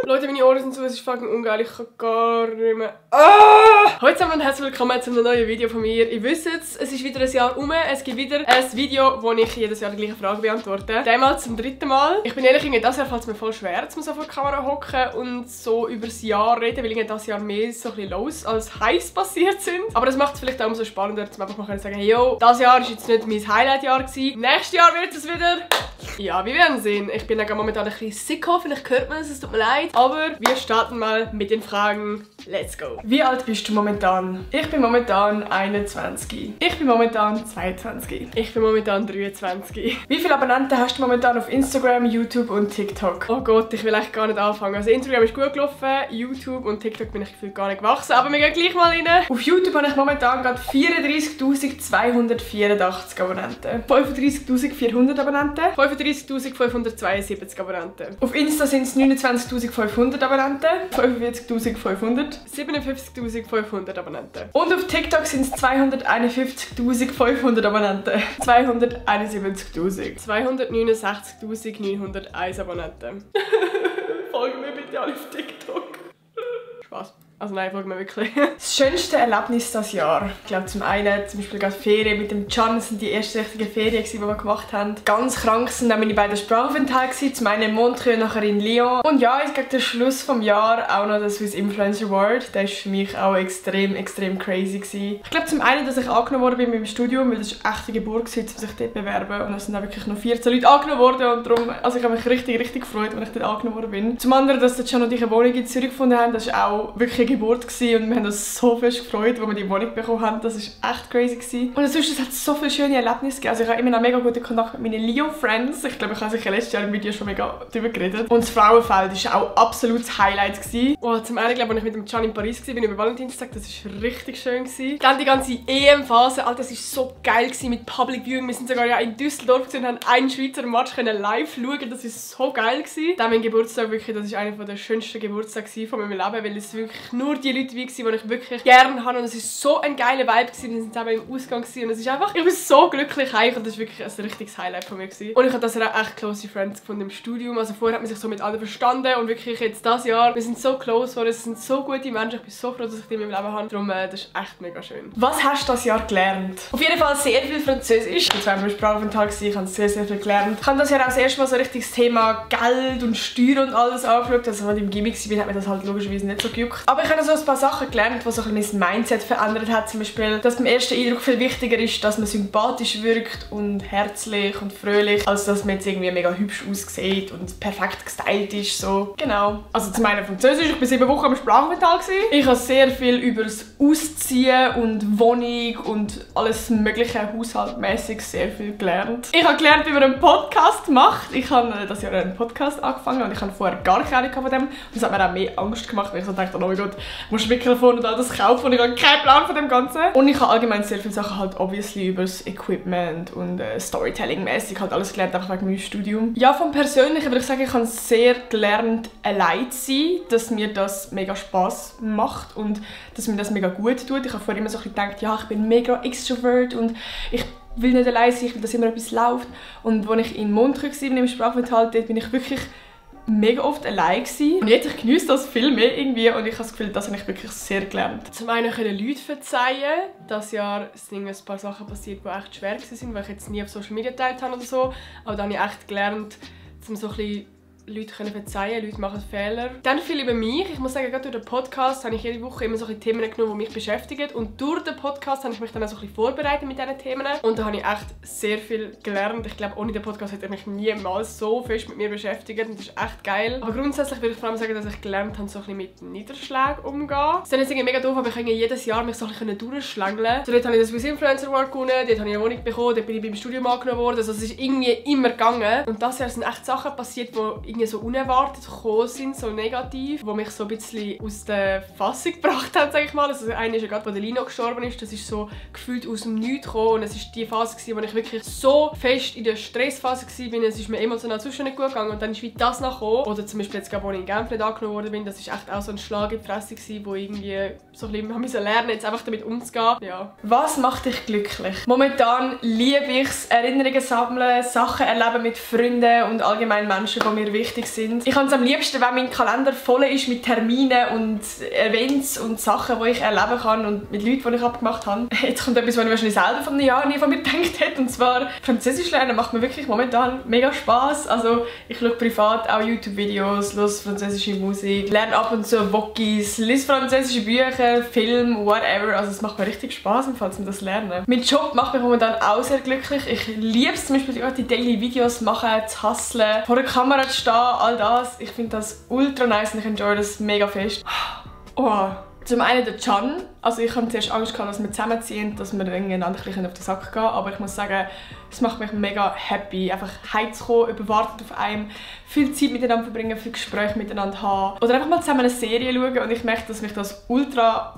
Leute, meine Ohren sind zu, es ist fucking ungeil, ich kann gar nicht mehr. Hallo zusammen und herzlich willkommen zu einem neuen Video von mir. Ihr wisst es ist wieder ein Jahr um. Es gibt wieder ein Video, wo ich jedes Jahr die gleiche Frage beantworte. Diesmal zum dritten Mal. Ich bin ehrlich, das Jahr fällt es mir voll schwer, zum so vor der Kamera hocken und so über das Jahr reden, weil das Jahr mehr so ein bisschen los als heiß passiert sind. Aber das macht es vielleicht auch umso spannender, um einfach mal sagen, hey, yo, das Jahr ist jetzt nicht mein Highlight-Jahr gewesen. Nächstes Jahr wird es wieder. Ja, wir werden sehen. Ich bin momentan ein bisschen sicko, vielleicht hört man es tut mir leid. Aber wir starten mal mit den Fragen. Let's go. Wie alt bist du momentan? Ich bin momentan 21. Ich bin momentan 22. Ich bin momentan 23. Wie viele Abonnenten hast du momentan auf Instagram, YouTube und TikTok? Oh Gott, ich will echt gar nicht anfangen. Also Instagram ist gut gelaufen, YouTube und TikTok bin ich gefühlt gar nicht gewachsen. Aber wir gehen gleich mal rein. Auf YouTube habe ich momentan gerade 34.284 Abonnenten. 35.400 Abonnenten. 35.572 Abonnenten. Auf Insta sind es 29.500 Abonnenten. 45.500. 57.500 Abonnenten. Und auf TikTok sind es 251.500 Abonnenten. 271.000. 269.901 Abonnenten. Folgen mir bitte alle auf TikTok. Spaß. Also nein, folgt mir wirklich. Das schönste Erlebnis dieses Jahr. Ich glaube zum einen zum Beispiel gerade Ferien mit dem Can, das sind die ersten richtigen Ferien, die wir gemacht haben. Ganz krank sind dann meine beiden Sprachaufenthalte, zum einen in Montreux und nachher in Lyon. Und ja, jetzt gegen den Schluss des Jahres auch noch der Swiss Influencer Award. Der war für mich auch extrem crazy gewesen. Ich glaube zum einen, dass ich angenommen worden bin mit dem Studium, weil das ist echt eine Geburt gewesen, um sich dort zu bewerben. Und es sind auch wirklich noch 14 Leute angenommen worden und darum, also ich habe mich richtig gefreut, als ich dort angenommen worden bin. Zum anderen, dass der Can und ich eine Wohnung in Zürich gefunden haben, das ist auch wirklich Geburt gewesen und wir haben uns so fest gefreut, als wir die Wohnung bekommen haben. Das war echt crazy gewesen. Und sonst, es hat so viele schöne Erlebnisse gegeben. Also ich habe immer noch mega guten Kontakt mit meinen Leo-Friends. Ich glaube, ich habe sicher letztes Jahr im Video schon mega darüber geredet. Und das Frauenfeld war auch absolut das Highlight gewesen. Oh, zum einen, glaube ich, als ich mit dem Can in Paris war, bin über Valentinstag, das war richtig schön gewesen. Dann die ganze EM-Phase, Alter, das war so geil gewesen mit Public Viewing. Wir sind sogar ja in Düsseldorf gewesen und haben einen Schweizer Match live schauen. Das war so geil gewesen. Dann mein Geburtstag wirklich, das war einer der schönsten Geburtstage von meinem Leben, weil es wirklich nur die Leute wie waren, die ich wirklich gerne habe. Und es war so ein geiler Vibe gewesen. Wir sind zusammen im Ausgang gewesen. Und es ist einfach, ich bin so glücklich heim und das war wirklich ein richtiges Highlight von mir gewesen. Und ich habe das auch echt close Friends gefunden im Studium. Also vorher hat man sich so mit allen verstanden und wirklich jetzt dieses Jahr, wir sind so close geworden, es sind so gute Menschen. Ich bin so froh, dass ich die in meinem Leben habe. Darum, das ist echt mega schön. Was hast du dieses Jahr gelernt? Auf jeden Fall sehr viel Französisch. Das war mein Sprachaufenthalt, ich habe sehr viel gelernt. Ich habe das Jahr auch das erste Mal so richtig das Thema Geld und Steuern und alles angeschaut. Also als ich im Gimmick war, hat mir das halt logischerweise nicht so gejuckt. Aber ich habe so ein paar Sachen gelernt, die so ein bisschen mein Mindset verändert hat. Zum Beispiel, dass beim ersten Eindruck viel wichtiger ist, dass man sympathisch wirkt und herzlich und fröhlich, als dass man jetzt irgendwie mega hübsch aussieht und perfekt gestylt ist. So. Genau. Also zum einen Französisch, ich war 7 Wochen am Sprachaufenthalt. Ich habe sehr viel über das Ausziehen und Wohnung und alles mögliche haushaltmäßig sehr viel gelernt. Ich habe gelernt, wie man einen Podcast macht. Ich habe das Jahr einen Podcast angefangen und ich habe vorher gar keine Ahnung von dem. Und das hat mir auch mehr Angst gemacht, weil ich so dachte, oh mein Gott, musst du Mikrofon und all das kaufen und ich habe keinen Plan von dem Ganzen. Und ich habe allgemein sehr viele Sachen halt obviously über das Equipment und Storytelling-mäßig halt alles gelernt, einfach wegen meinem Studium. Ja, vom Persönlichen würde ich sagen, ich habe sehr gelernt, allein zu sein, dass mir das mega Spass macht und dass mir das mega gut tut. Ich habe vorher immer so gedacht, ja, ich bin mega extrovert und ich will nicht allein sein, ich will, dass immer etwas läuft. Und als ich in Montreux war, im Sprachaufenthalt, dort bin ich wirklich mega oft allein gewesen. Und jetzt ich genieße das viel mehr irgendwie und ich habe das Gefühl, das habe ich wirklich sehr gelernt. Zum einen können Leute verzeihen. Dieses Jahr sind ein paar Sachen passiert, die echt schwer waren, weil ich jetzt nie auf Social Media geteilt habe oder so. Aber dann habe ich echt gelernt, um so ein bisschen Leute können verzeihen, Leute machen Fehler. Dann viel über mich. Ich muss sagen, gerade durch den Podcast habe ich jede Woche immer solche Themen genommen, die mich beschäftigen. Und durch den Podcast habe ich mich dann auch so ein bisschen vorbereitet mit diesen Themen. Und da habe ich echt sehr viel gelernt. Ich glaube, ohne den Podcast hätte ich mich niemals so fest mit mir beschäftigt. Und das ist echt geil. Aber grundsätzlich würde ich vor allem sagen, dass ich gelernt habe, so ein bisschen mit Niederschlägen umzugehen. Das ist dann jetzt mega doof, aber ich konnte jedes Jahr mich so ein bisschen durchschlängeln. So, dort habe ich das Swiss Influencer Award gewonnen, dort habe ich eine Wohnung bekommen, dort bin ich beim Studium angenommen worden. Also es ist irgendwie immer gegangen. Und dieses Jahr sind echt Sachen passiert, die irgendwie so unerwartet gekommen sind, so negativ, die mich so ein bisschen aus der Fassung gebracht haben, sage ich mal. Also eine ist ja gerade, als der Lino gestorben ist, das ist so gefühlt aus dem Nichts gekommen und es ist die Phase gewesen, wo ich wirklich so fest in der Stressphase war, es ist mir emotional sonst schon nicht gut gegangen und dann ist wie das nachgekommen. Oder zum Beispiel jetzt, als ich in Genf nicht angenommen worden bin, das ist echt auch so ein Schlag in die Fresse gewesen, wo irgendwie so ein bisschen müssen lernen, jetzt einfach damit umzugehen. Ja. Was macht dich glücklich? Momentan liebe ich es, Erinnerungen sammeln, Sachen erleben mit Freunden und allgemein Menschen, die mir wichtig sind. Ich habe es am liebsten, wenn mein Kalender voll ist mit Terminen und Events und Sachen, die ich erleben kann und mit Leuten, die ich abgemacht habe. Jetzt kommt etwas, was ich wahrscheinlich selber von einem Jahr nie von mir gedacht hätte, und zwar Französisch lernen macht mir wirklich momentan mega Spass. Also ich schaue privat auch YouTube-Videos, höre französische Musik, lerne ab und zu Wokis, lese französische Bücher, Film, whatever. Also es macht mir richtig Spass, falls wir das lernen. Mein Job macht mich momentan auch sehr glücklich. Ich liebe es zum Beispiel, die Daily Videos machen, zu hustlen, vor der Kamera zu stehen, all das. Ich finde das ultra nice und ich enjoy das mega fest. Oh. Zum einen der Can. Also ich hatte zuerst Angst, dass wir zusammenziehen, dass wir einander ein bisschen auf den Sack gehen. Aber ich muss sagen, es macht mich mega happy, einfach heimzukommen, überwartet auf einem, viel Zeit miteinander verbringen, viel Gespräche miteinander haben. Oder einfach mal zusammen eine Serie schauen und ich merke, dass mich das ultra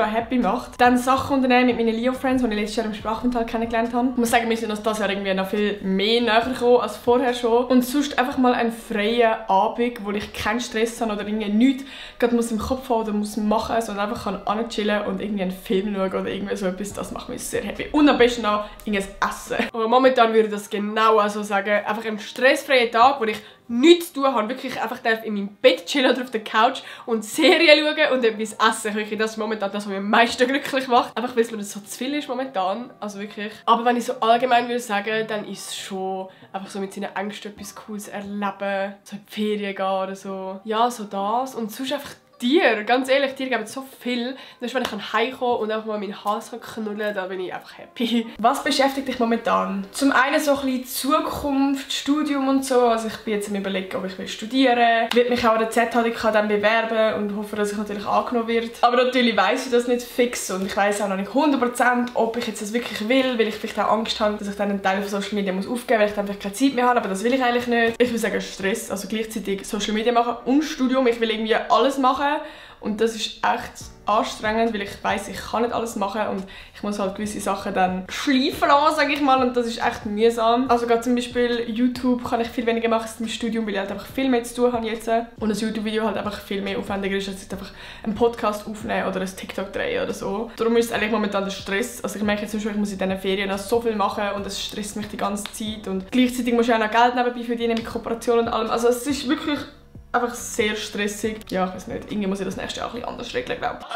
happy macht. Dann Sachen unternehmen mit meinen Leo-Friends, die ich letztes Jahr im Sprachunterricht kennengelernt habe. Ich muss sagen, wir sind uns dieses Jahr irgendwie noch viel mehr näher gekommen als vorher schon. Und sonst einfach mal einen freien Abend, wo ich keinen Stress habe oder irgendwie nichts gerade im Kopf haben oder muss machen, sondern einfach chillen und irgendwie einen Film schauen oder irgendwie so etwas. Das macht mich sehr happy. Und am besten auch irgendwas essen. Aber momentan würde ich das genau so sagen. Einfach einen stressfreien Tag, wo ich nichts zu tun habe, wirklich einfach in meinem Bett chillen oder auf der Couch und Serien schauen und etwas essen. Das ist momentan das, was mich am meisten glücklich macht. Einfach weil es mir so zu viel ist momentan. Also wirklich. Aber wenn ich so allgemein würde sagen, dann ist es schon einfach so mit seinen Ängsten etwas Cooles erleben. So in die Ferien gehen oder so. Ja, so das. Und sonst einfach Tiere, ganz ehrlich, Tiere geben so viel. Wenn ich heimkomme und einfach mal meinen Hals knuddeln kann, dann bin ich einfach happy. Was beschäftigt dich momentan? Zum einen so ein bisschen Zukunft, Studium und so. Also ich bin jetzt am Überlegen, ob ich will studieren will. Ich werde mich auch an der ZHDK dann bewerben und hoffe, dass ich natürlich angenommen werde. Aber natürlich weiss ich das nicht fix und ich weiss auch noch nicht 100%, ob ich jetzt das wirklich will, weil ich vielleicht auch Angst habe, dass ich dann einen Teil von Social Media aufgeben muss, weil ich dann vielleicht keine Zeit mehr habe, aber das will ich eigentlich nicht. Ich würde sagen Stress, also gleichzeitig Social Media machen und Studium. Ich will irgendwie alles machen. Und das ist echt anstrengend, weil ich weiss, ich kann nicht alles machen und ich muss halt gewisse Sachen dann schleifen lassen, sage ich mal, und das ist echt mühsam. Also gerade zum Beispiel YouTube kann ich viel weniger machen als im Studium, weil ich halt einfach viel mehr zu tun habe jetzt. Und ein YouTube-Video halt einfach viel mehr aufwendiger ist, als jetzt einfach einen Podcast aufnehmen oder ein TikTok drehen oder so. Darum ist es eigentlich momentan der Stress. Also ich merke jetzt zum Beispiel, ich muss in diesen Ferien noch so viel machen und es stresst mich die ganze Zeit. Und gleichzeitig muss ich auch noch Geld nebenbei verdienen mit Kooperationen und allem. Also es ist wirklich einfach sehr stressig. Ja, ich weiß nicht. Irgendwie muss ich das nächste Jahr ein bisschen anders regeln, glaube ich.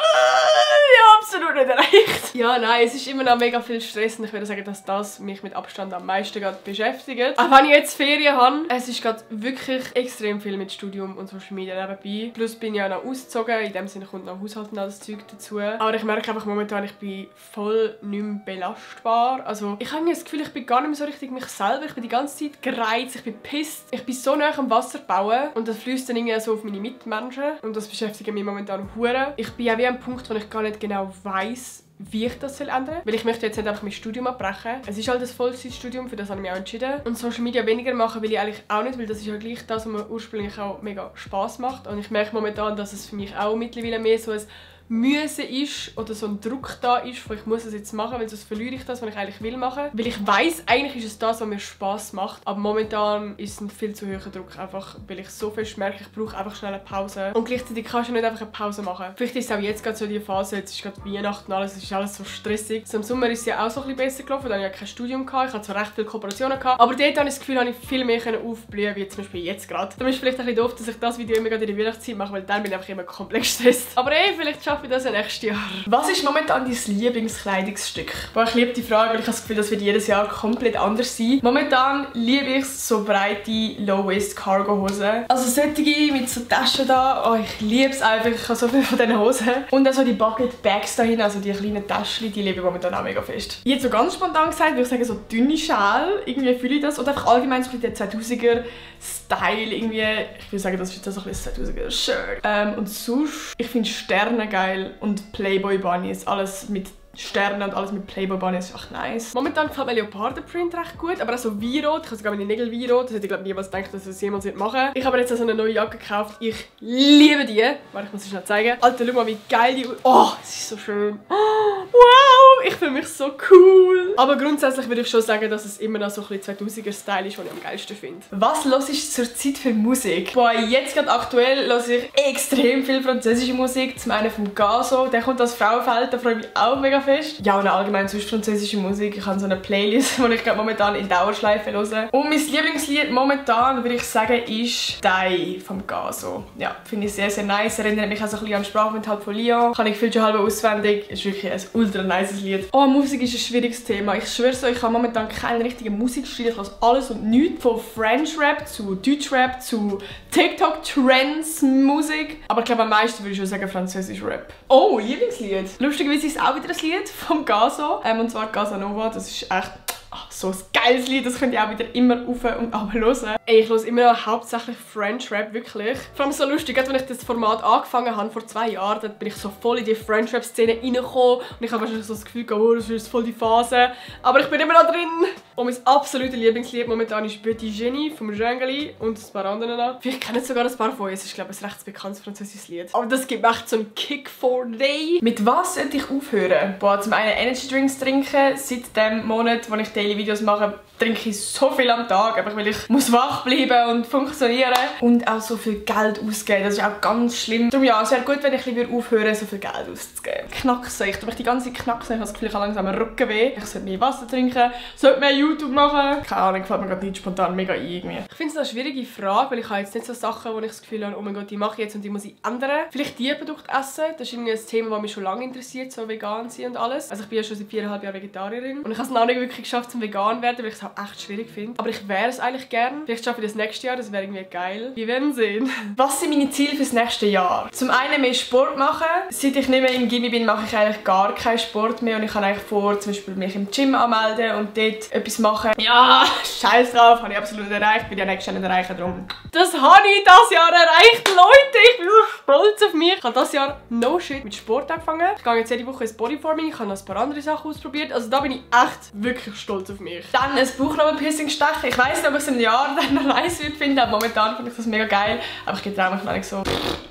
Ja, absolut nicht erreicht. Ja, nein, es ist immer noch mega viel Stress und ich würde sagen, dass das mich mit Abstand am meisten gerade beschäftigt. Auch wenn ich jetzt Ferien habe, es ist gerade wirklich extrem viel mit Studium und Social Media nebenbei. Plus bin ich ja noch ausgezogen, in dem Sinne kommt noch Haushalt und alles Zeug dazu. Aber ich merke einfach momentan, ich bin voll nicht mehr belastbar. Also ich habe das Gefühl, ich bin gar nicht mehr so richtig mich selber. Ich bin die ganze Zeit gereizt, ich bin pisst. Ich bin so nah am Wasser bauen und das fließt dann irgendwie so auf meine Mitmenschen und das beschäftigt mich momentan hure. Ich bin auch wie an einem Punkt, wo ich gar nicht genau weiss, wie ich das ändern soll. Weil ich möchte jetzt nicht einfach mein Studium abbrechen. Es ist halt ein Vollzeitstudium, für das habe ich mich auch entschieden. Und Social Media weniger machen will ich eigentlich auch nicht, weil das ist ja gleich das, was mir ursprünglich auch mega Spass macht. Und ich merke momentan, dass es für mich auch mittlerweile mehr so ein Müssen ist oder so ein Druck da ist, wo ich muss es jetzt machen, weil sonst verliere ich das, was ich eigentlich will machen. Weil ich weiss, eigentlich ist es das, was mir Spass macht, aber momentan ist es ein viel zu hoher Druck, einfach weil ich so viel merke, ich brauche einfach schnell eine Pause. Und gleichzeitig kannst du nicht einfach eine Pause machen. Vielleicht ist es auch jetzt gerade so die Phase, jetzt ist gerade Weihnachten und alles, es ist alles so stressig. So im Sommer ist es ja auch so ein bisschen besser gelaufen, da hatte ich ja kein Studium gehabt, ich hatte zwar recht viele Kooperationen gehabt, aber dort habe ich das Gefühl, habe ich viel mehr aufblühen, wie zum Beispiel jetzt gerade. Darum ist es vielleicht ein bisschen doof, dass ich das Video immer gerade in der Weihnachtszeit mache, weil dann bin ich einfach immer komplett gestresst. Aber vielleicht schaffe ich das ja nächstes Jahr. Was ist momentan dein Lieblingskleidungsstück? Boah, ich liebe die Frage, weil ich habe das Gefühl, das wird jedes Jahr komplett anders sein. Momentan liebe ich so breite Low-Waist-Cargo-Hosen. Also solche mit so Taschen da. Oh, ich liebe es einfach. Ich habe so viele von diesen Hosen. Und auch so die Bucket-Bags dahin, also die kleinen Taschen, die liebe ich momentan auch mega fest. Jetzt so ganz spontan gesagt, würde ich sagen, so dünne Schal. Irgendwie fühle ich das. Oder einfach allgemein so der 2000er-Style. Irgendwie, ich würde sagen, das ist jetzt so ein bisschen 2000er-Shirt. Und sonst, ich finde Sterne geil und Playboy Bunnies, alles mit Sternen und alles mit Playboy Bunnies ist echt nice. Momentan gefällt mir Leopardenprint recht gut, aber auch so Weinrot. Ich habe sogar meine Nägel Weinrot. Das hätte ich glaube niemals gedacht, dass ich das jemals machen würde. Ich habe jetzt also eine neue Jacke gekauft. Ich liebe die. Warte, ich muss sie schnell zeigen. Alter, schau mal, wie geil die... Oh, sie ist so schön. Wow, Ich fühle mich so cool. Aber grundsätzlich würde ich schon sagen, dass es immer noch so ein bisschen 2000er-Style ist, den ich am geilsten finde. Was hörst du zurzeit für Musik? Boah, jetzt gerade aktuell höre ich extrem viel französische Musik. Zum einen vom Gazo, der kommt aus Frauenfeld, da freue ich mich auch mega fest. Ja, und allgemein sonst französische Musik. Ich habe so eine Playlist, die ich momentan in Dauerschleife höre. Und mein Lieblingslied momentan, würde ich sagen, ist «Dai» vom Gazo. Ja, finde ich sehr, sehr nice. Erinnert mich auch so ein bisschen an den Sprachaufenthalt von Lyon. Kann ich viel schon halb auswendig. Ist wirklich ein ultra nice Lied. Oh, Musik ist ein schwieriges Thema. Ich schwöre so, ich habe momentan keinen richtigen Musikstil. Ich höre alles und nichts. Von French Rap zu Deutsch Rap zu TikTok-Trends Musik. Aber ich glaube, am meisten würde ich schon sagen Französisch Rap. Oh, Lieblingslied. Lustigerweise ist es auch wieder ein Lied vom Gazo. Und zwar Casanova. Das ist echt so ein geiles Lied, das könnt ihr auch wieder immer rauf und runter hören. Ey, ich höre immer noch hauptsächlich French Rap, wirklich. Vor allem so lustig, als ich das Format angefangen habe, vor 2 Jahren, dann bin ich so voll in die French Rap Szene reingekommen und ich habe wahrscheinlich so das Gefühl, oh, das ist voll die Phase. Aber ich bin immer noch drin. Und mein absolutes Lieblingslied momentan ist «Petit Genie» vom Jungeli und ein paar andere noch. Vielleicht kennen sogar ein paar von euch, es ist glaube ich ein recht bekanntes französisches Lied. Aber das gibt mir echt so einen Kick for day. Mit was sollte ich aufhören? Boah, zum einen Energy Drinks trinken. Seit dem Monat, wo ich Daily Videos mache, trinke ich so viel am Tag, einfach weil ich muss wach bleiben und funktionieren. Und auch so viel Geld ausgeben, das ist auch ganz schlimm. Darum ja, es wäre gut, wenn ich ein bisschen aufhören, so viel Geld auszugeben. Knacksen, ich tue mich die ganze Zeit knacksen, ich habe das Gefühl, ich habe langsam einen Rückenweh. Ich sollte mehr Wasser trinken, sollte mehr YouTube machen. Keine Ahnung, gefällt mir gerade nicht spontan mega ein irgendwie. Ich finde es eine schwierige Frage, weil ich habe jetzt nicht so Sachen, wo ich das Gefühl habe, oh mein Gott, die mache ich jetzt und die muss ich ändern. Vielleicht Tierprodukte essen, das ist irgendwie ein Thema, das mich schon lange interessiert, so vegan sein und alles. Also ich bin ja schon seit 4,5 Jahren Vegetarierin und ich habe es noch nicht wirklich geschafft, zum vegan zu werden, weil ich es auch echt schwierig finde. Aber ich wäre es eigentlich gern. Vielleicht schaffe ich das nächstes Jahr, das wäre irgendwie geil. Wir werden sehen. Was sind meine Ziele fürs nächste Jahr? Zum einen mehr Sport machen. Seit ich nicht mehr im Gimmi bin, mache ich eigentlich gar keinen Sport mehr und ich habe eigentlich vor, zum Beispiel mich im Gym anmelden und dort etwas machen. Ja, scheiß drauf, habe ich absolut erreicht. Bin ja nächstes Jahr nicht erreichen, darum. Das habe ich dieses Jahr erreicht, Leute! Ich bin so stolz auf mich. Ich habe dieses Jahr no shit mit Sport angefangen. Ich gehe jetzt jede Woche ins Bodyforming. Ich habe noch ein paar andere Sachen ausprobiert. Also da bin ich echt wirklich stolz auf mich. Dann ein Bauchnabelpiercing stechen. Ich weiss nicht, ob ich es in einem Jahr dann noch nice würde finden, aber momentan finde ich das mega geil. Aber ich getraue mich noch nicht so.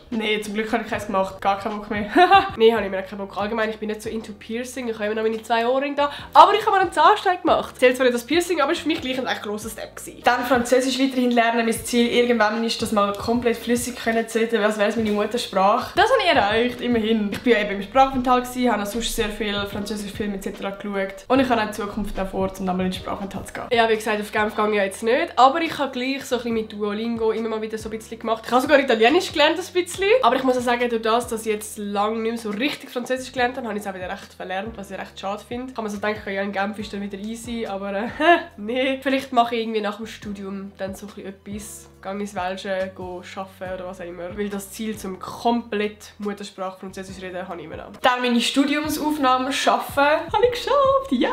Nee, zum Glück habe ich keins gemacht. Gar keinen Bock mehr. Nee, habe ich mir keinen Bock. Allgemein, ich bin nicht so into Piercing. Ich habe immer noch meine 2 Ohrringe da. Aber ich habe mir einen Zahnstein gemacht. Zählt zwar nicht das Piercing, aber es war für mich gleich ein echt grosser Step gewesen. Dann Französisch weiterhin lernen. Mein Ziel irgendwann ist, das mal komplett flüssig zu reden, als wäre es meine Muttersprache. Das habe ich erreicht, immerhin. Ich war ja eben im Sprachaufenthalt, habe sonst sehr viel französische Filme etc. geschaut. Und ich habe auch in Zukunft davor, um dann mal in den Sprachaufenthalt zu gehen. Ja, wie gesagt, auf Genf gehe ich ja jetzt nicht. Aber ich habe gleich so ein bisschen mit Duolingo immer mal wieder so ein bisschen gemacht. Ich habe sogar Italienisch gelernt, ein bisschen. Aber ich muss auch sagen, durch das, dass ich jetzt lange nicht mehr so richtig Französisch gelernt habe, habe ich es auch wieder recht verlernt, was ich recht schade finde. Kann man so denken, ja, in Genf ist dann wieder easy, aber nee. Vielleicht mache ich irgendwie nach dem Studium dann so ein bisschen etwas. Gehe ins Welsche, arbeiten oder was auch immer. Weil das Ziel zum komplett Muttersprache Französisch reden habe ich immer noch. Dann meine Studiumsaufnahmen schaffen. Habe ich geschafft, ja!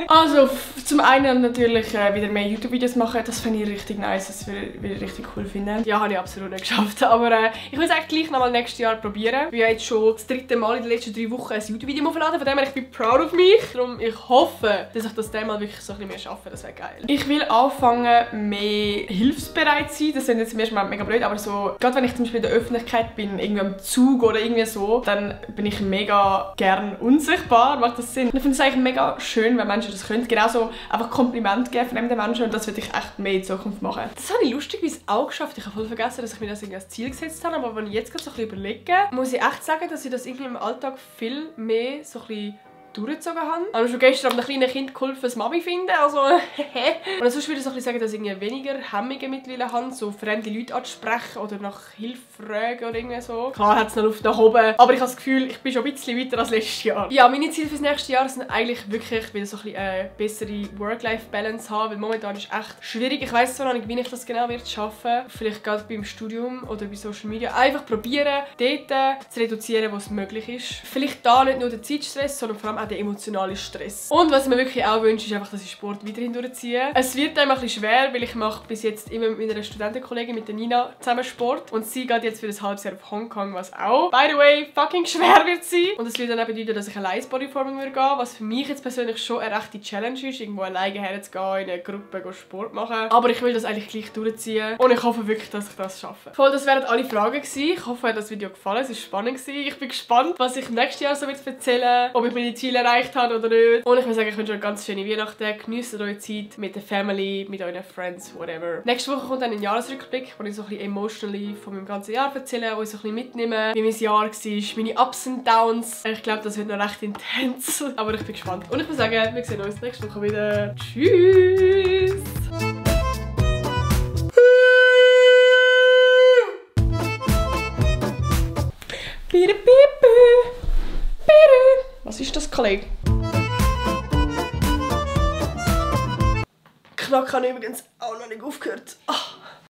Also zum einen natürlich wieder mehr YouTube-Videos machen. Das finde ich richtig nice, das würde ich richtig cool finden. Ja, habe ich absolut nicht geschafft. Aber ich will es eigentlich gleich noch mal nächstes Jahr probieren. Ich habe jetzt schon das 3. Mal in den letzten 3 Wochen ein YouTube-Video aufgeladen. Von dem her, ich bin proud of mich. Darum ich hoffe, dass ich das Mal wirklich so ein bisschen mehr schaffe. Das wäre geil. Ich will anfangen, mehr hilfsbereit zu sein. Das sind jetzt zum ersten Mal mega blöd, aber so, gerade wenn ich zum Beispiel in der Öffentlichkeit bin, irgendwie am Zug oder irgendwie so, dann bin ich mega gern unsichtbar. Macht das Sinn? Und ich finde es eigentlich mega schön, wenn Menschen das können. Genauso einfach Kompliment geben von anderen Menschen und das würde ich echt mehr in Zukunft machen. Das habe ich lustigerweise auch geschafft. Ich habe voll vergessen, dass ich mir das irgendwie als Ziel gesetzt habe, aber wenn ich jetzt gerade so ein bisschen überlege, muss ich echt sagen, dass ich das irgendwie im Alltag viel mehr so ein bisschen durchgezogen habe. Ich habe schon gestern einem kleinen Kind geholfen, das Mami finden, also und sonst würde ich so sagen, dass ich weniger Hemmungen mittlerweile habe, so fremde Leute anzusprechen oder nach Hilfe fragen oder irgendwie so. Klar hat es noch Luft nach oben, aber ich habe das Gefühl, ich bin schon ein bisschen weiter als letztes Jahr. Ja, meine Ziele fürs nächste Jahr sind eigentlich wirklich wieder so ein bisschen eine bessere Work-Life-Balance haben, weil momentan ist es echt schwierig. Ich weiss zwar noch nicht, wie ich das genau schaffen werde. Vielleicht gerade beim Studium oder bei Social Media. Einfach probieren, dort zu reduzieren, wo es möglich ist. Vielleicht da nicht nur den Zeitstress, sondern vor allem auch den emotionalen Stress. Und was ich mir wirklich auch wünsche, ist einfach, dass ich Sport weiterhin durchziehe. Es wird einem ein bisschen schwer, weil ich mache bis jetzt immer mit einer Studentenkollegin, mit der Nina, zusammen Sport. Und sie geht jetzt für ein halbes Jahr auf Hongkong, was auch, by the way, fucking schwer wird sein. Und das würde dann auch bedeuten, dass ich allein ins Bodyforming würde gehen, was für mich jetzt persönlich schon eine rechte Challenge ist, irgendwo alleine herzugehen, in einer Gruppe Sport machen. Aber ich will das eigentlich gleich durchziehen. Und ich hoffe wirklich, dass ich das schaffe. Voll, das wären alle Fragen gewesen. Ich hoffe, euch hat das Video gefallen. Es war spannend gewesen. Ich bin gespannt, was ich nächstes Jahr so erzählen, ob ich meine Ziele Ziel erreicht habe oder nicht. Und ich würde sagen, ich wünsche euch ganz schöne Weihnachten. Genießt eure Zeit mit der Family, mit euren Friends, whatever. Nächste Woche kommt dann ein Jahresrückblick, wo ich so ein bisschen emotionally von meinem ganzen Jahr erzähle, euch so ein bisschen mitnehmen, wie mein Jahr war, meine Ups und Downs. Ich glaube, das wird noch recht intens. Aber ich bin gespannt. Und ich würde sagen, wir sehen uns nächste Woche wieder. Tschüss! Was ist das, Kollege? Knack hat übrigens auch noch nicht aufgehört.